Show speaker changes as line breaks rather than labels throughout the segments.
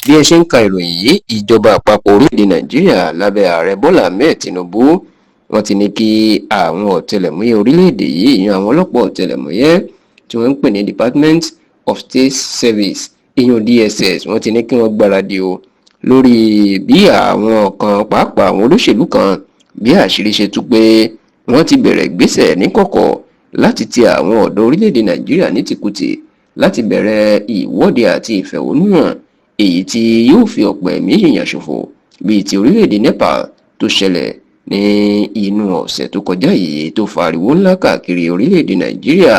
Bí ẹ ṣe ń ka ìròyìn yìí, ìjọba àpapọ̀ orílẹ̀-èdè Nàìjíríà lábẹ́ Ààrẹ Bọ́lá Ahmed Tinubu, wọ́n ti ní kí àwọn ọ̀tẹlẹ̀múyẹ́ orílẹ̀-èdè yìí, ìyẹn àwọn ọlọ́pàá ọ̀tẹlẹ̀múyẹ́ tí wọ́n ń pè ní Department of State Service, ìyẹn DSS, wọ́n ti ní kí wọ́n gbáradì o lórí bí àwọn kan, pàápàá àwọn olóṣèlú kan, bí àṣírí ṣe tú pé wọ́n ti bẹ̀rẹ̀ ìgbésẹ̀ níkọ̀kọ̀ láti ti àwọn ọ̀dọ́ orílẹ̀-èdè Nàìjíríà ní tìkùtì láti bẹ̀rẹ̀ ìwọ́de àti ìfẹ̀hónúhàn èyí tí yóò fi ọ̀pọ̀ ẹ̀mí èèyàn ṣòfò bíi ti orílẹ̀-èdè Nepal tó ṣẹlẹ̀ ní inú ọ̀sẹ̀ tó kọjá yìí, tó fa ariwo ńlá káàkiri orílẹ̀-èdè Nàìjíríà.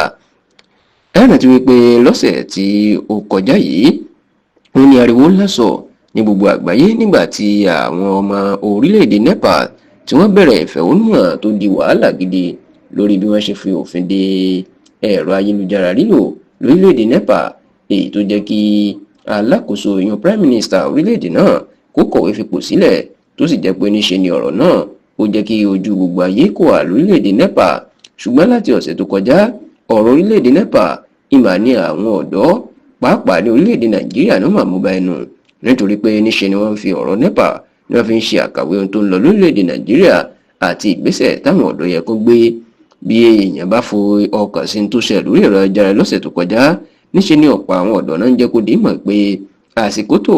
Ẹ rántí wípé lọ́sẹ̀ tí ó kọjá yìí, ó ní ariwo ńlá sọ ní gbogbo àgbáyé nígbà tí àwọn ọmọ orílẹ̀-èdè Nepal tí wọ́n bẹ̀rẹ̀ ìfẹ̀hónúhàn tó di wàhálà gidi lórí bí wọ́n ṣe fi òfin de ẹ̀rọ ayélujára lílò lórílẹ̀-èdè Nepal, èyí tó jẹ́ kí alákòóso, ìyẹn prime minister orílẹ̀-èdè náà, kó kọ̀wé fipò sílẹ̀, tó sì jẹ́ pé níṣe ni ọ̀rọ̀ náà ó jẹ́ kí ojú gbogbo ayé kò wà lórílẹ̀-èdè Nepal. Ṣùgbọ́n láti ọ̀sẹ̀ tó kọjá, ọ̀rọ̀ orílẹ̀-èdè Nepal ìmà ní àwọn ọ̀dọ́, pàápàá ní orílẹ̀-èdè Nàìjíríà náà, máa mú bá ẹnu, nítorí pé níṣe ni wọ́n fi ọ̀rọ̀ Nepal ni wọ́n fi ń ṣe àkàwé ohun tó ń lọ lórílẹ̀-èdè Nàìjíríà àti ìgbésẹ̀ táwọn ọ̀dọ́ yẹ kó gbé. Bí èèyàn bá fo ọkàn sí tó ṣẹlẹ̀ lórí ẹ̀rọ ayélujára lọ́sẹ̀ tó kọjá, níṣe ni ọ̀pọ̀ àwọn ọ̀dọ́ náà ń jẹ́ kó di mọ̀ pé àsìkò tó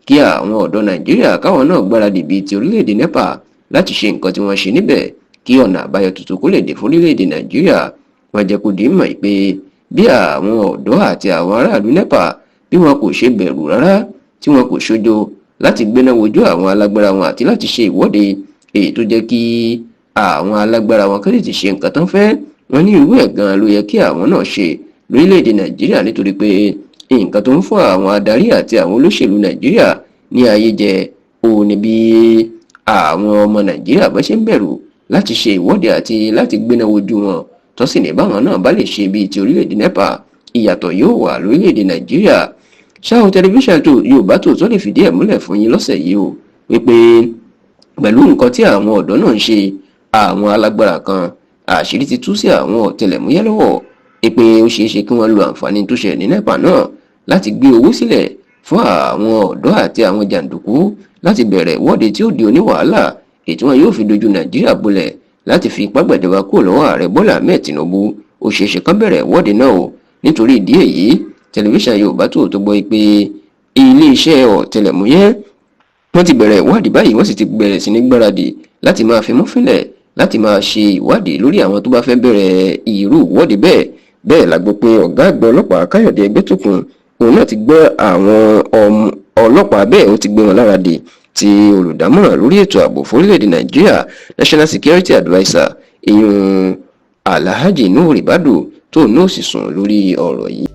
kí àwọn ọ̀dọ́ Nàìjíríà káwọn náà gbáradì bíi ti orílẹ̀-èdè Nepal láti ṣe nǹkan tí wọ́n ṣe níbẹ̀, kí ọ̀nà àbáyọ tuntun kó lè dé fún orílẹ̀-èdè Nàìjíríà. Wọ́n jẹ́ kó di mọ̀ pé bí àwọn ọ̀dọ́ àti àwọn aráàlú Nepal, bí wọn kò ṣe bẹ̀rù rárá, tí wọn kò ṣojo láti gbéná wojú àwọn alágbára wọn àti láti ṣe ìwọ́de, èyí tó jẹ́ kí àwọn alágbára wọn kéré ti ṣe nǹkan tán fẹ́, wọ́n ní irú ẹ̀ gan-an ló yẹ kí àwọn náà ṣe lórílẹ̀‐èdè Nàìjíríà, nítorí pé nǹkan tó ń fún àwọn adarí àti àwọn olóṣèlú Nàìjíríà ní ayé jẹ òun ni bí àwọn ọmọ Nàìjíríà bá ṣe ń bẹ̀rù láti ṣe ìwọ́de àti láti gbéná wojú wọn. Tó sì ní báwọn náà bá lè ṣe bíi ti orílẹ̀-èdè Nepal, ìyàtọ̀ yóò wà lórílẹ̀-èdè Nàìjíríà. Ṣáà tẹlifíṣàn tó Yorùbá Tòótọ́ lè fìdí ẹ̀ múlẹ̀ fún yín lọ́sẹ̀ yìí o wípé pẹ̀lú nǹkan tí àwọn ọ̀dọ́ náà ń ṣe, àwọn alágbára kan, àṣírí ti tú sí àwọn ọ̀tẹlẹ̀múyẹ́ lọ́wọ́ pé ó ṣeé ṣe kí wọ́n lo àǹfààní tó ṣẹlẹ̀ ní Nepal náà láti gbé owó sílẹ̀ fún àwọn ọ̀dọ́ àti àwọn jàǹdùkú láti bẹ̀rẹ̀ ìwọ́de tí ó di oníwàhálà, èyí tí wọn yóò fi dojú Nàìjíríà bolẹ̀ láti fi ipá gbàjọba kúrò lọ́wọ́ Ààrẹ Bọ́lá Ahmed Tinubu. Ó ṣeé ṣe kán bẹ̀rẹ̀ ìwọ́de náà o. Nítorí ìdí èyí, tẹlifíṣàn Yorùbá Tòótọ́ gbọ́ pé iléeṣẹ́ ọ̀tẹlẹ̀múyẹ́, wọ́n ti bẹ̀rẹ̀ ìwádìí báyìí, wọ́n sì ti bẹ̀rẹ̀ sí ní gbáradì láti máa fimú fínlẹ̀, láti máa ṣe ìwádìí lórí àwọn tó bá fẹ́ bẹ̀rẹ̀ irú ìwọ́de bẹ́ẹ̀. Bẹ́ẹ̀ la gbọ́ pé ọ̀gá àgbà ọlọ́pàá Káyọ̀dé Ẹgbẹ́tókun, òun náà ti gbé àwọn ọlọ́pàá bẹ́ẹ̀, ó ti gbé wọn láradì, tí olùdámọ̀ràn lórí ètò ààbò fórílẹ̀-èdè Nàìjíríà, National Security Adviser, ìyún Alhaji Nuhu Ribadu, tó náà sì sùn lórí ọ̀rọ̀ yìí.